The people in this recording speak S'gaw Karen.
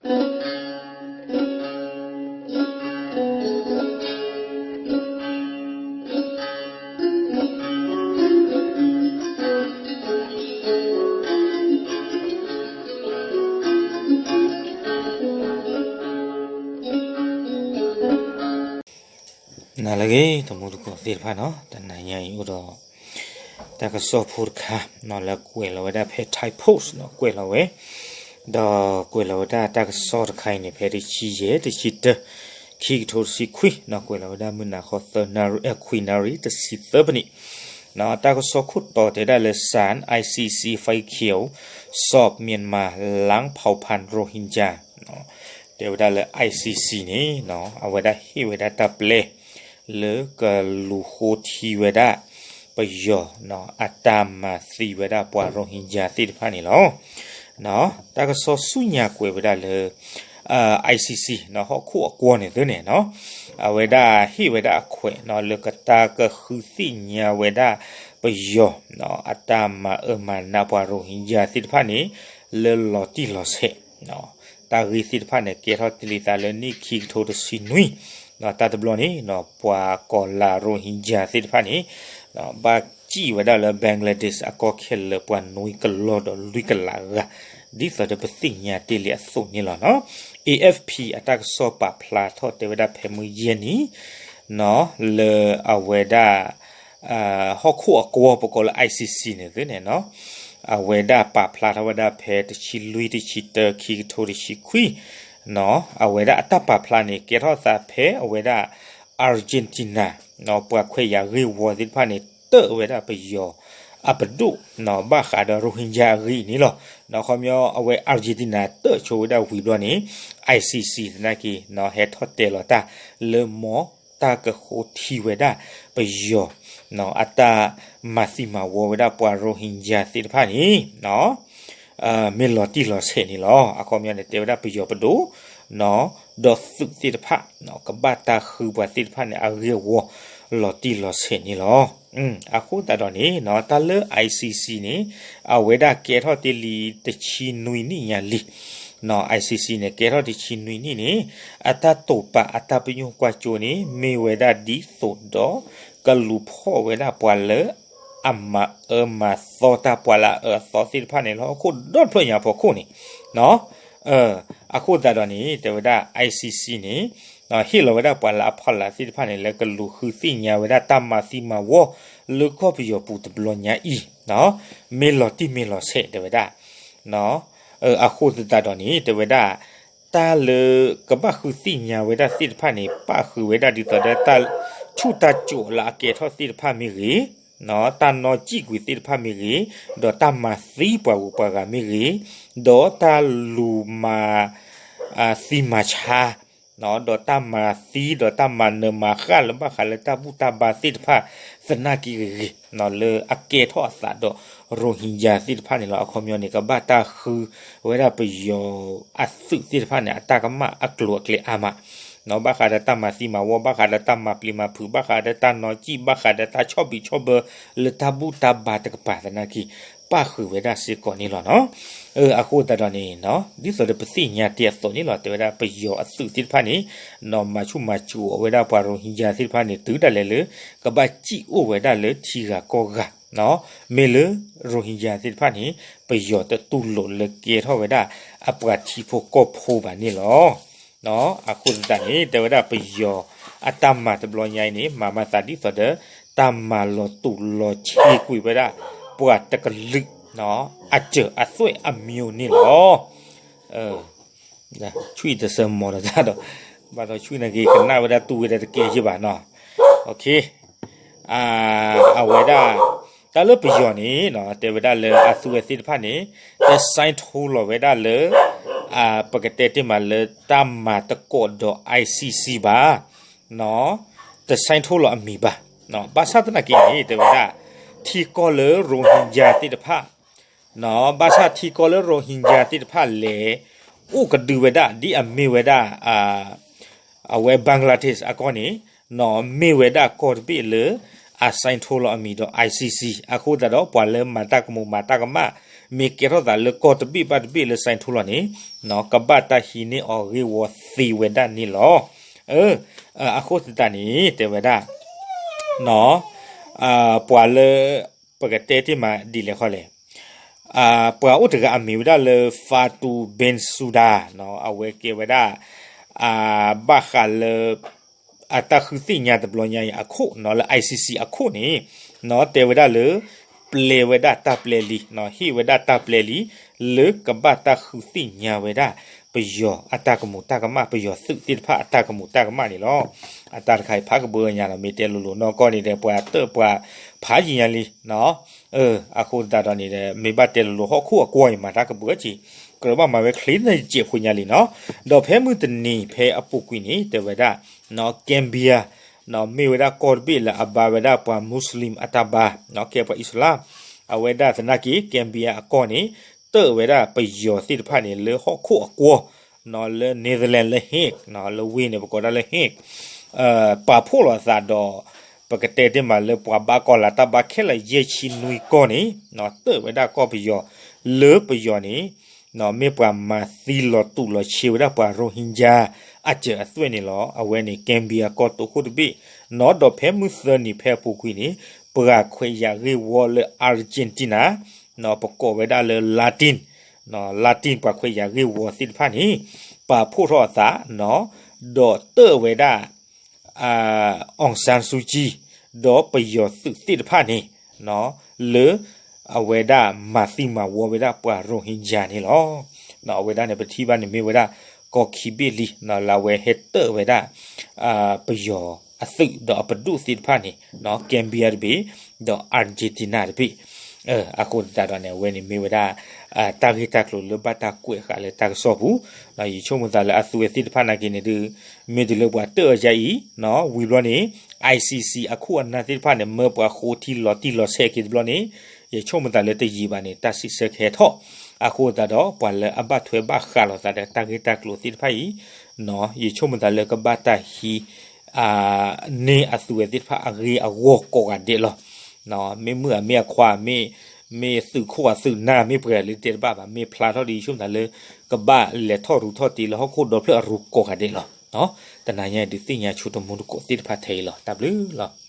နၤလၢအဂ့ၤ တံၤသကိးသ့ၣ်တဖၣ်နီၤ, တနၤညါအံၤအိၣ်ဒီး တၢ်ကစီၣ်ဖိတခါနီၤ လၢကွဲးလီၤဝဲဒၣ်ဖဲ Thai Post နီၤ ကွဲးလီၤဝဲ, ဒီးကွဲးလီၤဝဲဒၣ်တၢ်ကစီၣ်တခါအံၤန့ၣ် ဖဲတဆံယဲၢ် တဆံတၢ ခံကထိတဆံခွံနီၤ ကွဲးလီၤဝဲဒၣ်မုၢ်နၤဃီသၢနၣ်ရံၣ် ခွံနၣ်ရံၣ် တဆံသၢပနံး, တၢ်ကစီၣ်ခိၣ်တီတဲဝဲဒၣ်လၢ ศาล ไอซีซี ไฟเขียว สอบเมียนมา ล้างเผ่าพันธุ์โรฮิงญา တဲဝဲဒၣ်လၢ ไอซีซี န့ၣ် အဝဲဒၣ်ဟ့ၣ်ဝဲဒၣ်တၢ်ပျဲ လၢကလူၤဃိထံဝဲဒၣ် ပယီၤ အတၢ်မၤသံဝဲဒၣ်ပှၤရိဟင်ဂျာသ့ၣ်တဖၣ်န့ၣ်လီၤ. တၢ်ကစီၣ်ဆူညါကွဲးဝဲဒၣ်လၢ ไอซีซี ဟီၣ်ခိၣ်အကွီၢ်န့ၣ်သ့န့ၣ်နီၤ, အဝဲဒၣ်ဟ့ၣ်ဝဲဒၣ်အခွဲးနီၤ လၢကတၢ်ကဃုသ့ၣ်ညါဝဲဒၣ်ပယီၤ အတၢ်မၤအၢမၤနးပှၤရိဟင်ဂျာသ့ၣ်တဖၣ်န့ၣ် လၢလီၤတံၢ်လီၤဆဲး တၢ်ဂ့ၢ်သ့ၣ်တဖၣ်န့ၣ် ကဲထီၣ်တ့ၢ်လံသးလၢနံၣ်ခံကထိတဆံနွံ, တၢ်တဘျီန့ၣ် ပှၤကီၢ်လၤရိဟင်ဂျာသ့ၣ်တဖၣ်န့ၣ် ဘၣ်စံၣ်ဝဲဒၣ်လၢ Bangladesh အကီၢ်ခဲလၢာ် ပှၤနွံကလီၢ်ဒီးလွံၢ်ကလးဂၤ, ဒ်သိးဒီးပသ့ၣ်ညါတ့ၢ်လံအသိးန့ၣ်လီၤနီၤ. เอเอฟพี အတၢ်ကစီၣ်ပာ်ဖျါထီၣ်တဲဝဲဒၣ်ဖဲမုၢ်ယဲၢ်နံၤ လၢအဝဲဒၣ် ဟီၣ်ခိၣ်အကွီၢ် ပကိးလၢ ไอซีซี န့ၣ်သ့န့ၣ်နီၤ, အဝဲဒၣ်ပာ်ဖျါထီၣ်ဝဲဒၣ်ဖဲတဆံလွံၢ် တဆံတၢ ခံကထိတဆံခွံ အဝဲဒၣ်အတၢ်ပာ်ဖျါန့ၣ် ကဲထီၣ်သးဖဲအဝဲဒၣ် Argentina ပှၤခွဲးယာ်ဂ့ၢ်ဝီသ့ၣ်တဖၣ်န့ၣ် တၢၣ်ဝဲဒၣ်ပယီၤအပဒိၣ် ဘၣ်ဃးဒီးရိဟင်ဂျာအဂ့ၢ်န့ၣ်လီၤ. ခီပညီအဝဲ Argentina တၢၣ်ဆိဝဲဒၣ်ဝံၤဘျီန့ၣ် ไอซีซี သနာ်က့ ဟဲထီၣ်တဲလီၤတၢ်လၢမ်တၢ်ကဃိထံဝဲဒၣ်ပယီၤ အတၢ်မၤသံမၤဝီဝဲဒၣ်ပှၤရိဟင်ဂျာသ့ၣ်တဖၣ်န့ၣ် မ့ၢ်လီၤတံၢ်လီၤဆဲးန့ၣ်လီၤ. အခီပညီန့ၣ် တဲဝဲဒၣ်ပယီၤပဒိၣ် ဒီးသုးသ့ၣ်တဖၣ် ကဘၣ်တၢ်ဃုပှၤသ့ၣ်တဖၣ်န့ၣ် အဂ့ၢ်အဝီလီၤတံၢ်လီၤဆဲးန့ၣ်လီၤ. အဃိသတးဒီးန့ၣ် တၢ်လၢ ไอซีซี န့ၣ် အဝဲဒၣ်ကဲထီၣ်တ့ၢ်လံတဆံနွံနံၣ်ညါလံ ไอซีซี န့ၣ် ကဲထီၣ်တဆံနွံနံၣ်န့ၣ် အတၢ်တိာ်ပာ်အတၢ်ပညိၣ်ကွၢ်စိန့ၣ် မ့ၢ်ဝဲဒၣ်ဒ်သိးဒီး ကလူၤဖီၣ်ဝဲဒၣ်ပှၤလၢ အမၤအၢမၤသီတၢ် ပှၤလၢအအၢအသီသ့ၣ်တဖၣ်န့ၣ် လၢဟီၣ်ခိၣ်ဒီဖျၢၣ်ညါဖီခိၣ်န့ၣ် အဃိသတးဒီးန့ၣ် တဲဝဲဒၣ် ไอซีซี န့ၣ် ဟ့ၣ်လီၤဝဲဒၣ်ပှၤလၢအဖီလာ်သ့ၣ်တဖၣ်န့ၣ် လၢကလူၤဃုသ့ၣ်ညါဝဲဒၣ်တၢ်မၤသံမၤဝီ လၢကီၢ်ပယီၤပူၤတဘျီညါအံၤ မ့ၢ်လီၤတံၢ်မ့ၢ်လီၤဆဲး တဲဝဲဒၣ် အဃိသတးဒီးန့ၣ် တဲဝဲဒၣ် တၢ်လၢကဘၣ်ဃုသ့ၣ်ညါဝဲဒၣ်သ့ၣ်တဖၣ်န့ၣ် ပၣ်ဃုာ်ဝဲဒၣ်ဒ်သိးဒီးတၢ်ဆူၣ်တၢ်စိးလၢအကဲထီၣ်သ့ၣ်တဖၣ်မ့ၢ်ဂ့ၤ, တၢ်နီၣ်စံၣ်ကွံာ်သ့ၣ်တဖၣ်မ့ၢ်ဂ့ၤ, ဒီးတၢ်မၤသံပှၤဂုၤပှၤဂၤမ့ၢ်ဂ့ၤ, ဒီးတၢ်လူၤမၤ သံမၤဆါ ဒီးတၢ်မၤသံဒီးတၢ်မၤနၢၤမၤဃၣ်လၢဘၣ်ဃးလၢတၢ်ဘူၣ်တၢ်ဘါသ့ၣ်တဖၣ်သနာ်က့ဂ့ၤဂ့ၤ လၢအကဲထီၣ်အသးဒီး ရိဟင်ဂျာသ့ၣ်တဖၣ်န့ၣ်လီၤ. အခီပညီန့ၣ် ကဘၣ်တၢ်ဃုဝဲဒၣ်ပယီၤအသုးသ့ၣ်တဖၣ်န့ၣ် အတၢ်ကမၣ်အကျိၤအကျဲအါမး ဘၣ်ဃးဒီးတၢ်မၤသံမၤဝီ ဘၣ်ဃးဒီးတၢ်မၤပျံၤမၤဖုး ဘၣ်ဃးဒီးတၢ်နီၣ်စံၣ် ဘၣ်ဃးဒီးတၢ်ဆီၣ်ဘံၣ်ဆီၣ်ဘၢ လၢတၢ်ဘူၣ်တၢ်ဘါတကပၤသနာ်က့ ပၣ်ဃုာ်ဝဲဒၣ်စ့ၢ်ကီးန့ၣ်လီၤနီၤ. အဃိသတးဒီးန့ၣ် ဒ်သိးဒီးပသ့ၣ်ညါတ့ၢ်အသိးန့ၣ်လီၤ တဲဝဲဒၣ်ပယီၤအသုးသ့ၣ်တဖၣ်န့ၣ် မၤဆူၣ်မၤစူၤအီၤဝဲဒၣ်ပှၤရိဟင်ဂျာသ့ၣ်တဖၣ်န့ၣ် တုၤဒၣ်လဲာ်လၢ ကဘၣ်စံၣ်အိၣ်ဝဲဒၣ်လၢထံဂၤကီၢ်ဂၤ မ့ၢ်လၢရိဟင်ဂျာသ့ၣ်တဖၣ်န့ၣ် ပယီၤတတူၢ်လိာ်လၢကဲထီၣ်ဝဲဒၣ် အပှၤထံဖိကီၢ်ဖိဘၣ်န့ၣ်လီၤ. အဃိသတးန့ၣ် တဲဝဲဒၣ်ပယီၤအတၢ်မၤတဘျီညါအံၤန့ၣ် မၤမၤသးဒ်သိးဒီး တၢ်မၤလီၤတူာ်လီၤဆ့ကွံာ်ဝဲဒၣ် ပှၤတကလုာ် အစၢၤအသွဲၣ်အမံၤန့ၣ်လီၤ. ဆူၣ်တစၢမီၤဒီးတၢ်ဒီး ဘၣ်ဒီးဆူၣ်န့ၣ်က့ၤကနၣ်ဝဲဒၣ်တူၢ်ဝဲဒၣ်တကဲယ့ၢ်ဘၣ်နီၤ. အဝဲဒၣ် တၢ်လၢပယီၤန့ၣ် တဲဝဲဒၣ်လၢအသုးဝဲသ့ၣ်တဖၣ်န့ၣ် တဆဲးထိလီၤဝဲဒၣ်လၢ ပကတဲတ့ၢ်မးလၢတၢ်မၤသကိးဒီး ไอซีซี ဘၣ် တဆဲးထိလီၤအမံၤဘၣ်. ဘၣ်ဆၣ်သနာ်က့န့ၣ် တဲဝဲဒၣ် ထံကီၢ်လၢရိဟင်ဂျာသ့ၣ်တဖၣ် ဘၣ်ဆၣ်ထံကီၢ်လၢရိဟင်ဂျာသ့ၣ်တဖၣ်လဲၤ အိၣ်ကဒုဝဲဒၣ် ဒ်အမ့ၢ်ဝဲဒၣ် အဝဲ Bangladesh အကီၢ်န့ၣ် မ့ၢ်ဝဲဒၣ်ကီၢ်တဘ့ၣ်လၢ အဆဲးထိလီၤအမံၤဒီး ไอซีซี အဃိသတးဒီး ပှၤလၢမၤတၢ်ကမူးမၤတၢ်ကမၣ် မ့ၢ်ကဲထီၣ်သးလၢကီၢ်တဘ့ၣ်ဘၣ်တဘ့ၣ်လၢ စဲးထိလီၤန့ၣ် ကဘၣ်တၢ်ဟံးန့ၢ်အီၤဂ့ၢ်ဝီသ့ဝဲဒၣ်န့ၣ်လီၤ. အဃိသတးန့ၣ် တဲဝဲဒၣ် ပှၤလၢ ပကတဲတ့ၢ်မးဒ်လဲၣ်ဃီလဲၣ်, ပှၤအိၣ်တဂၤအမံၤဝဲဒၣ်လၢ Fatou Bensouda အဝဲကဲဝဲဒၣ် ဘၣ်ဃးလၢ အတၢ်ဃုသ့ၣ်ညါတဘျီညါအံၤအခိၣ် လၢ ICC အခိၣ်န့ၣ် တဲဝဲဒၣ်လၢ ပျဲဝဲဒၣ်တၢ်ပျဲလံ, ဟ့ၣ်ဝဲဒၣ်တၢ်ပျဲလံ လၢကဘၣ်တၢ်ဃုသ့ၣ်ညါဝဲဒၣ် ပယီၤအတၢ်ကမူးတၢ်ကမၣ် ပယီၤသုးသ့ၣ်တဖၣ်အတၢ်ကမူးတၢ်ကမၣ်န့ၣ်လီၤ. အတၢ်တခါအံၤဖးကဘၢညါလီၤ မ့ၢ်တဲလိၤလိၤနီၢ်ကီၢ်န့ၣ်ဒီး ပှၤတၢၣ်ပှၤဖးယံၤညါလံ အဃိသတးဒီးန့ၣ်ဒီး မ့ၢ်ဘၣ်တဲလိၤလိၤဟီၣ်ခိၣ်အကွီၢ်အံၤမၤတၢ်ကဘၢက့ၤ ကြၢးဘၣ်မၤဝဲချ့န့ၣ်စဲးဖိညါလံနီၤ. ဒီးဖဲမုၢ်တနံၤဖဲအပူၤကွံာ်န့ၣ် တဲဝဲဒၣ် Gambia မ့ၢ်ဝဲဒၣ်ကီၢ်တဘ့ၣ်လၢအဘါဝဲဒၣ်ပှၤ Muslim အတၢ်ဘါ ကဲပှၤအံၣ်စလၣ် အဝဲဒၣ်သနာ်က့ Gambia အကီၢ်န့ၣ် တၢၣ်ဝဲဒၣ်ပယီၤသ့ၣ်တဖၣ်န့ၣ် လၢဟီၣ်ခိၣ်အကွီၢ် လၢ Netherlands လၢ Hague လၢဝ့ၢ်န့ၣ် ပကိးဒၣ်လၢ Hague ပာ်ဖှိၣ်လိာ်အသးဒီး ပကတဲတ့ၢ်မးလၢပှၤဘါကီၢ်လၤတၢ်ဘါခဲလၢာ်ယဲၢ်ဆံနွံကီၢ်န့ၣ် တၢၣ်ဝဲဒၣ်ကီၢ်ပယီၤ လၢပယီၤန့ၣ် မ့ၢ်ပှၤမၤသံလီၤတူာ်လီၤဆ့ဝဲဒၣ်ပှၤ Rohingya အစၢၤအသွဲၣ်န့ၣ်လီၤ. အဝဲန့ၣ် Gambia ကီၢ်တိခိၣ်တဘ့ၣ် ဒီးဖဲမုၢ်သၢနံၤဖဲအပူၤကွံာ်န့ၣ် ပှၤခွဲးယာ်ဂ့ၢ်ဝီလၢ Argentina ပကိးဝဲဒၣ်လၢ Latin Latin ပှၤခွဲးယာ်ဂ့ၢ်ဝီသ့ၣ်တဖၣ်န့ၣ် ပာ်ဖှိၣ်ထီၣ်အသး ဒီးတၢၣ်ဝဲဒၣ် Aung San Suu Kyi ဒီးပယီၤသုးသ့ၣ်တဖၣ်န့ၣ် လၢအဝဲဒၣ်မၤသံမၤဝီဝဲဒၣ်ပှၤ Rohingya န့ၣ်လီၤ. အဝဲဒၣ်န့ၣ် ပထံၣ်ဘၣ်န့ၣ်မ့ၢ်ဝဲဒၣ် ကီၢ်ခံဘ့ၣ်လံ လၢအဝဲဟဲတၢၣ်ဝဲဒၣ် ပယီၤအသုးဒီးအပဒိၣ်သ့ၣ်တဖၣ်န့ၣ် Gambia တဘ့ၣ် ဒီး Argentina တဘ့ၣ် အဃိသတးဒီးန့ၣ် အဝဲန့ၣ်မ့ၢ်ဝဲဒၣ် တၢ်ဂ့ၢ်တၢ်ကျိၤလၢဘၣ်တၢ်ကွဲးဃာ်လၢတၢ်ကစီၣ်ပူၤ ယဆိကမိၣ်သးလၢအသုဝဲသ့ၣ်တဖၣ်နာ်က့န့ၣ်ဒုး မ့ၢ်တုၤလၢပှၤတၢၣ်အီၤယါအံၤ ဝံၤဘျီန့ၣ် ICC အခိၣ်အနၢ်သ့ၣ်တဖၣ်န့ၣ် မၢပှၤဃိထံလီၤတံၢ်လီၤဆဲးက့ၤတဘျီန့ၣ် ယဆိကမိၣ်သးလၢတယံာ်ဘၣ်န့ၣ် တၢ်စံးဆၢကဟဲထီၣ် အဃိသတးဒီး ပှၤလၢအဘၣ်ထွဲဘၣ်ဃးလိာ်သးဒီးတၢ်ဂ့ၢ်တၢ်ကျိၤသ့ၣ်တဖၣ်အံၤ ယဆိကမိၣ်သးလၢကဘၣ်တၢ်ဟံး န့ၢ်အသုဝဲသ့ၣ်တဖၣ်အဂ့ၢ်အဂီၢ်ကိးဂၤဒဲးလီၤ. မ့ၢ်မုၣ်အမ့ၢ်အခွါ မ့ၢ်သုးခိၣ်အသုးနၢ် မ့ၢ်ပှဲၤလၢတဲတဘၣ်ဘၣ် မ့ၢ်ဖျါထီၣ်ဒီးယဆိကမိၣ်သးလၢ ကဘၣ်လဲၤထီၣ်ရူးထီၣ်တ့လၢဟီၣ်ခိၣ်ဒီဖျၢၣ်အရူကိးဂၤဒဲးလီၤ. တနၤညါအံၤဒုးသ့ၣ်ညါဆိတမူတကိးသ့ၣ်တဖၣ်ထဲအံၤလီၤ. တၢ်ဘျုးလီၤ.